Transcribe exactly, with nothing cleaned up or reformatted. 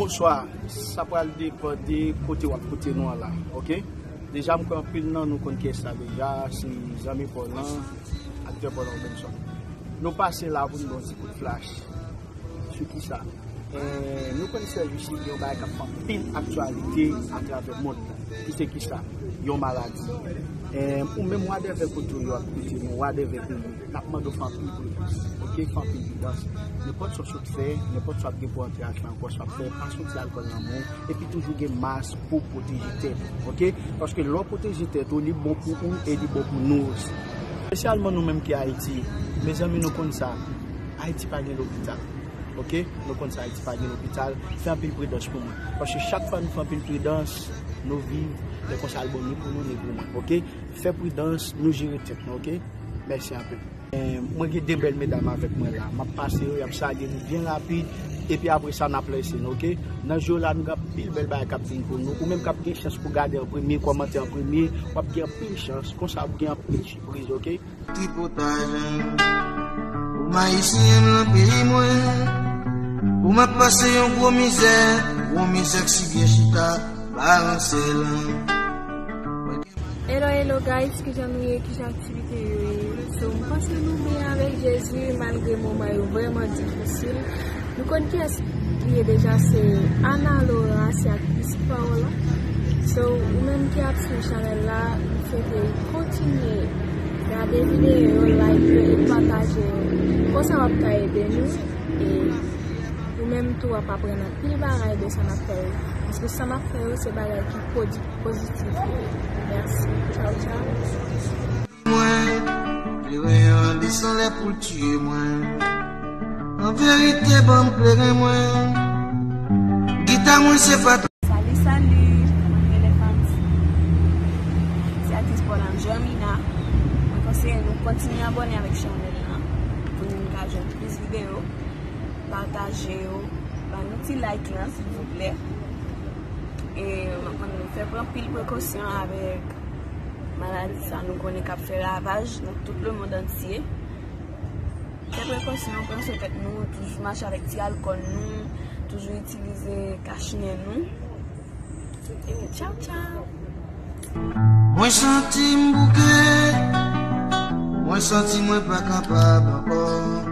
Bonswa, sa pral depann de kote w ap koute nou an la, oke? Deja, m kwè anpil nan nou konn kiyès sa deja, se zanmi pa w lan, aktè pa w lan Robinson. Nou pase la pou n ba w yon ti kout flash. Sou kisa? Eh, nou konn sèvis gen yon bagay k ap fè anpil aktyalite atravè mond lan. Ki se kisa? Yon maladi. Eh, ou menm, whatever kote w ye, w ap koute nou, whatever peyi, n ap mande w fè anpil pridans. Oke? Fè anpil pridans. Nenpòt sa w sot fè, nenpòt sa w ap gen pou antre al fè ankò, sa w ap fè, pa soti al kòl nan men w, epi toujou gen mas pou w pwoteje tèt ou, oke? Paske lè w pwoteje tèt ou, li bon pou ou e li bon pou nou osi. Espesyalman nou menm ki Ayiti, mezanmi, nou konn sa, Ayiti pa gen lopital, oke? Nou konn sa, Ayiti pa gen lopital, fè anpil pridans pou mwen. Paske chak fwa nou fè anpil pridans, nou viv, lè konsa l bon ni pou nou ni pou mwen, oke? Fè pridans, nou jere tèt nou, oke? Mèsi anpil. Eh, mwen gen de bèl medam avèk mwen la. M ap pase yo, y ap salye nou byen rapid. Epi apre sa, n ap lese nou, oke? Nan jou la, nou gen anpil bèl bagay k ap vin pou nou. Ou menm k ap gen chans pou gade an premye, kòmante an premye, w ap gen anpil chans. Konsa, w ap gen anpil sipriz, oke? Tripotay, pou m ayisyen m nan peyi mwen, pou m ap pase yon gwo mizè, gwo mizè k si byen chita, balanse lan. Hello, hello guys, kijan nou ye, kijan aktivite yo ye? So, m panse nou byen avèk Jezi, malgre moman yo vrèman difisil. Nou konn kiyès li ye deja, se Ana Laura, se aktris pa w lan. So, ou menm ki ap swiv chanèl la, nou swete kontinye gade videyo yo, like yo, e pataje yo. Konsa w ap ka ede nou, e ou menm tou w ap aprann anpil bagay de sa n ap fè yo. Paske sa n ap fè yo, se bagay ki pwodui- pozitif. Mèsi. Tchaw, tchaw. Mwen, kleren an desann lè pou l tiye mwen. An verite, ban m kleren mwen. Gita mwen se pa. Salut, salut, mwen rele Fancy. Se aktris pa w lan Germina. Mwen konseye nou kontinye abòne avèk chanèl lan pou nou ka jwenn plis videyo. Pataje yo, ban nou ti like lan, silvouplè. E nou fè pran pil prekosyon avèk maladi sa nou konnen k ap fè ravaj nan tout lemonn antye. Fè prekosyon, pran swen tèt nou, toujou mache avèk ti alkòl nou, toujou itilize kachnen nou. E tchaw, tchaw! Mwen santi m bouke, mwen santi mwen pa kapab ankò.